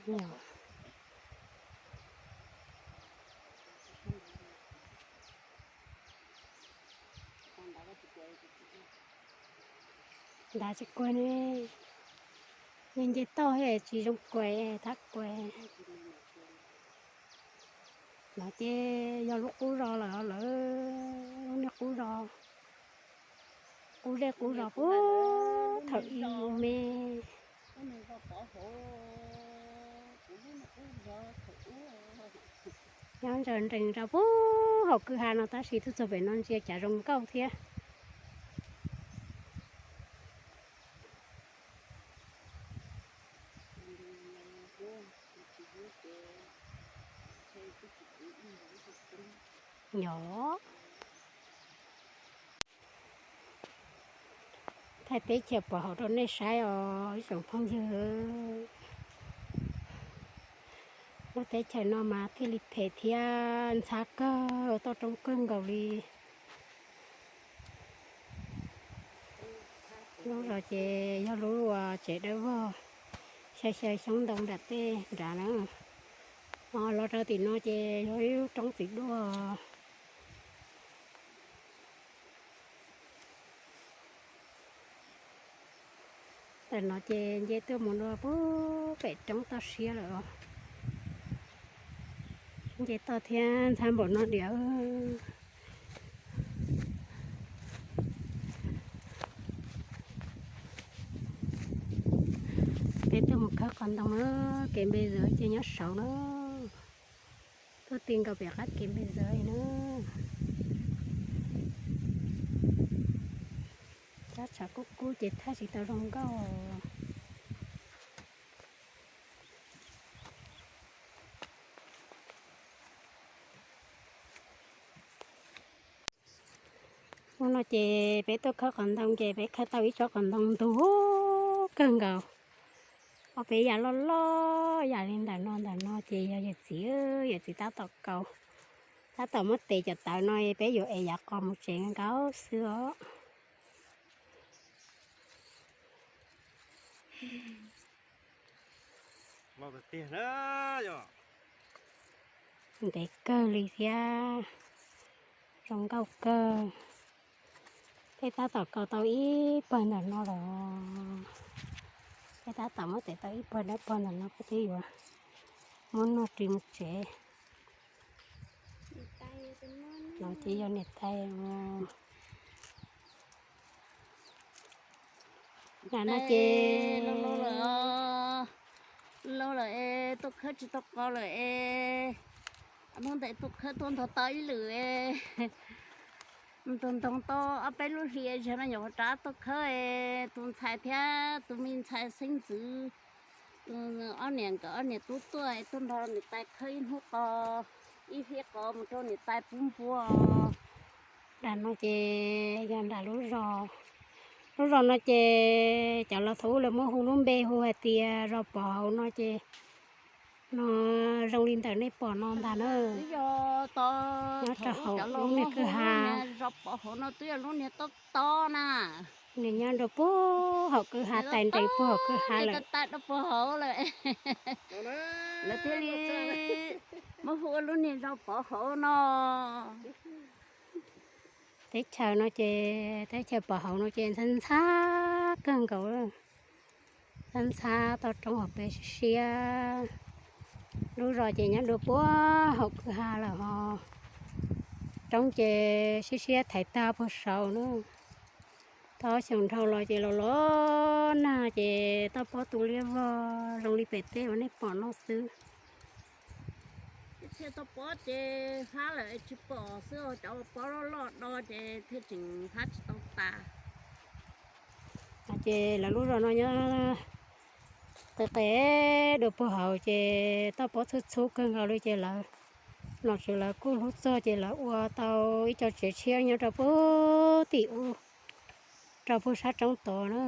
Ntav tsis kuag ne, nce toj tsis zoo kuag, thab kuag. No ces yog lub qub zos lawm, lawv lub niag qub zos, qub zej qub zos puag thaum ub me. Nyob ntsaws nrees rau puag hauv kwj ha no tab sis tuaj txog pem no ntsia cas zoo nkauj thiab. Nyob thaij teb chaws pom hauv rau nej saib os ib tsoom phooj ywg. Lub teb chaws no mas thiaj li phem thiab ntxhab kawg, toj roob kawg nkaus li. Lub zos ces yog lub tsev dawb vog, xyaw xyaw xyoob ntoo nram tej nrad na. Ho los rau tim no ces yog ib lub roob txiv duaj. Ntawm no ces nce tuaj mus rau puag pem roob toj siab lawm os. Nce toj thiab ntxhab npaum no diam. Peb tuaj mus khawb qos ntoo na, kev npe zawv ces nyob saud na. Tuaj ti nkaus pem qab kev npe zawv na. Tsab tshav kub kub ces thaij tsis tau zoo nkauj. Hnub no ces peb tuaj khawb qos ntoo ces peb khawb tau ib tsob qos ntoo ntug kawg nkaus. Ob peb yam loj loj yam li ntawm no, ntawm no ces yog yawm txiv, yawm txiv tab tom kaus, tab tom muab tes cov tawv no peb yuav ev yav qos mus tsev nkaus xwb os. Ntev kawg li thiab, zoo nkauj kawg. Peb tab tom kaus tau ib pawg ntawm no lawm. Peb tab tom muab tes tau ib pawg dawb paug ntawm no, peb twb yuav muab noj ris mus tsev. No ces yog niam tais. Ntawm no ces lauj lawm es tuaj khawb tsis tau qos lawm es, hnub ntawd tuaj khawb tuaj ntog tau ib lwm es, ntog ntog tau ob peb lub hlis, zaum no nyuam qhuav rov tuaj khawb es tus ntxhais thiab tus me ntxhais xeeb ntxwv, tus ob niam nkawd ob niam tub tuaj es tuaj nrog niam tais khawb ib hnub qos, ib hlis qos mus rau niam tais pub npua. Nram no ces yog nram lub zos, lub zos no ces cov laus thaum ub lawv muab hu lub npe hu hais tias zos Pov Hauv no ces no zoo li ntawm nej pom no ntag na. Nyob rau hauv lub niag kwj ha, zos Pov Hauv no twb yog lub niag tob tob na. Nws nyob rau puag hauv kwj ha, tais nrees puag hauv kwj ha lawm. Tais rau puag hauv lawm, lawv thiaj li muab hu ua lub niag zos Pov Hauv no. Teb chaws no ces teb chaws Pov Hauv no ces ntxhab ntxhab kawg nkaus, ntxhab ntxhab toj roob hauv pes siab siab. Lub zos ces nyob dua puag hauv kwj ha lawm ho, roob ces siab siab thaiv tag puag saud na. Tau ob xyoos dhau los ces los los nag ces toj pob tu liab vog zoo li pem teb uas nej pom no xwb. Txhia toj pob ces fab lawm tsis pom xwb, cov pob loj loj do ces thiaj tseem fab tsis tau tas. Ces lawv lub zos no nyob qis qis dua puag hauv ces toj pob txhub txhub kawg nkaus li ces lawv nom tswv lawv kuj hlub txog ces lawv ua tau ib co tsev tshiab nyob rau puag tim ub, rau puag sab roob tod na.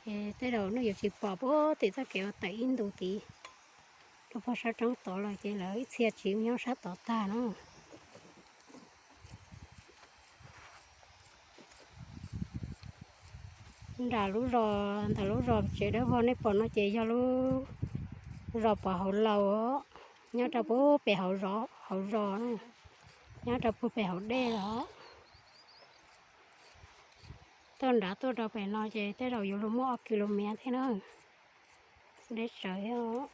Ces tej zaum nej yuav tsis pom puag tim txoj kev uas tawm ib ntus tid rau puag sab roob tod lawm ces lawv ib txhia tsev nyob sab tod tag na. Nram lub zos, ntawm lub zos tsev dawb vog nej pom no ces yog lub Zos Pov Hauv Laus, nyob rau puag pem hauv zos, nyob rau puag pem hauv dej los. Tuaj nrad tuaj rau pem no ces tej zaum yuav luag muaj ob kis lus mev thiab na. Deb tsawv thiab.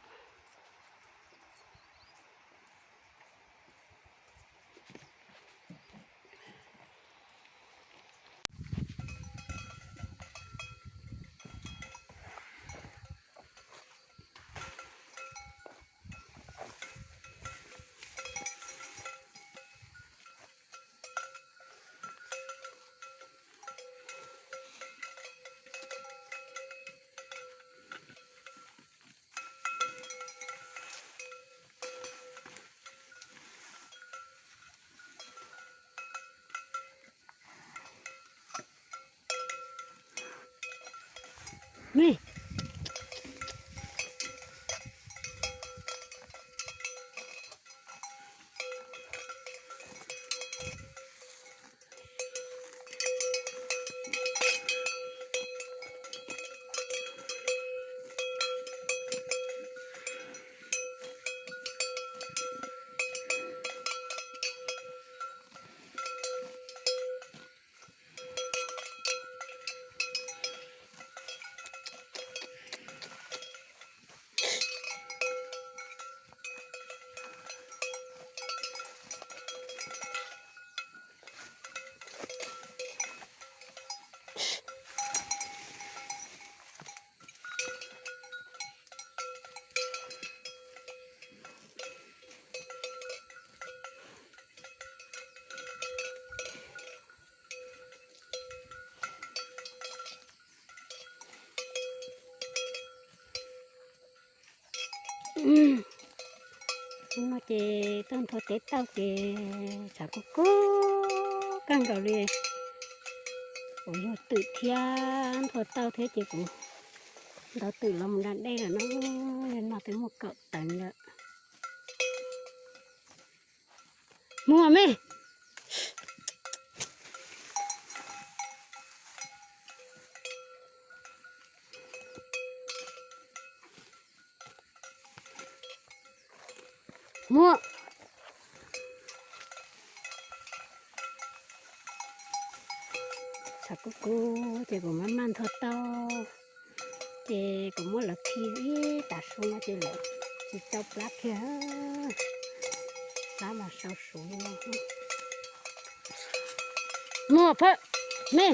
No ces tuaj nthua teb tauj ces tshav kub kub kawg nkaus li. Kuv yug twm thiab nthua tauj thiab ces kuv ntaus twm los mus da dej lawm no. Yog no twb muaj kaum teev lawm. Mus me. Muaj. Tshav kub kub ces kuv maj maj nthua tauj, ces kuv muab lawv khi ib tag su no ces lawv tsis tau plab kiag, plab mas sau suv li no. Muaj phawm me.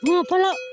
Muaj phob lauj.